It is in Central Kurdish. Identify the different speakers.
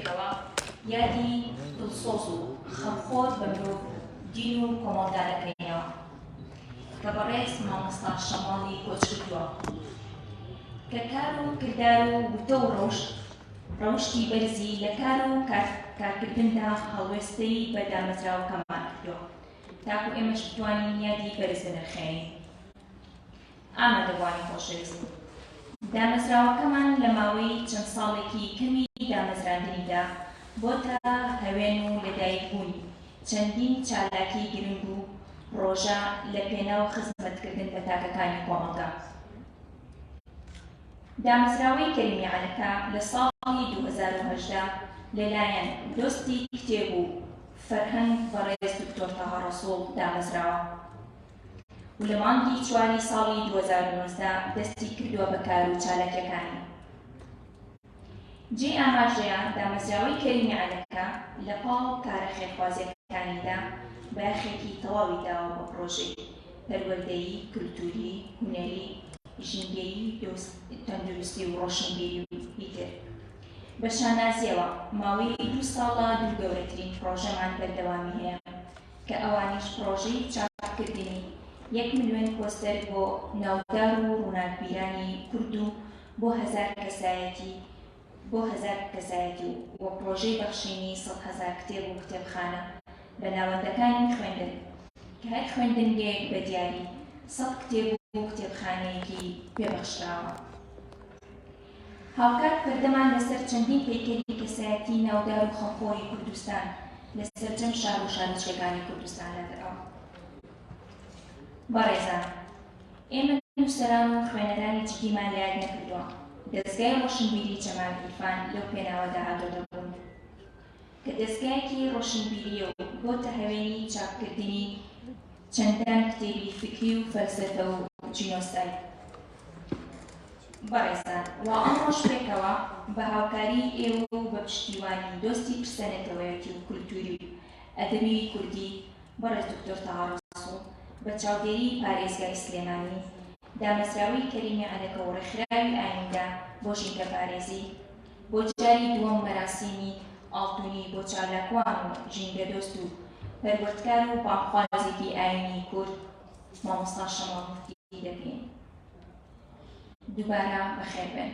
Speaker 1: پێکەوە یادی دڵسۆز و خەمخۆر بە مرۆڤ، دین و کۆمەڵگا دەکەینەوە کە بەڕێز مامۆستا شەماڵی کۆچکردووە کە کار و کردار و وتە و ڕەوشت ڕەوشتی بەرزی لە کار و کارکردندا هەڵوێستەی بە دامەزراوەکەمان کردووە تاکو ئێمەش بتوانین یادی بەرز بنرخێنین. ئامادەبووانی خۆشەویست، دامەزراوەکەمان لە ماوەی چەند ساڵێکی کەمی دامەزراندنیدا بۆتە هەوێن و لەدایکبوونی چەندین چالاکی گرنگ و پڕۆژە لە پێناو خزمەتکردن بە تاکەکانی کۆمەڵگا. دامەزراوەی کەریمی عەلەکە لە ساڵی 2018 لەلایەن دۆستی کتێب و فەرهەنگ بەڕێز دکتۆر تاها ڕەسوڵ دامەزراوە. و لە مانگی چواری ساڵی 2019 دەستی کردووە بە کار و چالاکیەکانی. جێی ئاماژەیە دامەزراوەی کەریمی عەلەکە لە پاڵ کارە خێرخوازیەکانیدا بایەخێکی تەواوی داوە بە پڕۆژەی پەروەردەیی، کلتوری، هونەری، ژینگەیی، تەندروستی و ڕۆشنبیری و هیتر. بە شانازیەوە ماوەی دوو ساڵە دوو گەورەترین پڕۆژەمان بەردەوامی هەیە کە ئەوانیش پڕۆژەی چاپکردنی یەک ملیۆن پۆستەر بۆ ناودار و ڕووناکبیرانی کورد و بۆ هەزار کەسایەتی بۆ هەزار کەسایەتی و پڕۆژەی بەخشینی 100,000 کتێب و کتێبخانە بە ناوەندەکانی خوێندن کە هەر خوێندنگەیەک بە دیاری 100 کتێب و کتێبخانەیەکی پێ بەخشراوە. هاوکات پەردەمان لەسەر چەندین پەیکەری کەسایەتی ناودار و خەمخۆری کوردستان لە سەرجەم شار و شارۆچکەکانی کوردستان لادراوە. بەڕێزان، ئێمە نووسەران و خوێنەرانی جدیمان لە یاد نەکردووە، دەزگای ڕۆشنبیری جەمال عیرفان لەو پێناوەدا هاتۆتە بوون، کە دەزگایەکی ڕۆشنبیرییە و بۆتە هەوێنی چاپکردنی چەندان کتێبی فیکری و فەلسەفە و جینۆساید. بەڕێزان، وا ئەمڕۆش پێکەوە بە هاوکاریی ئێوە و بە پشتیوانی دۆستی پرسە نەتەوەیەتی و کولتووری و ئەدەبیی کوردی بەڕێز دکتۆر تەها ڕەسوڵ بە چاودێریی پارێزگای سلێمانی، دامەزراوەی کەریمی عەلەکە و ڕێکخراوی ئایندە بۆ ژینگەپارێزی، بۆ جاری دووەم مەراسیمی ئاڵتونی بۆ چالاکوان و ژینگەدۆست و پەروەردکار و بانگخوازێکی ئایینیی کورد، مامۆستا شەماڵ موفتی دەکەین. دووبارە بەخێربێن.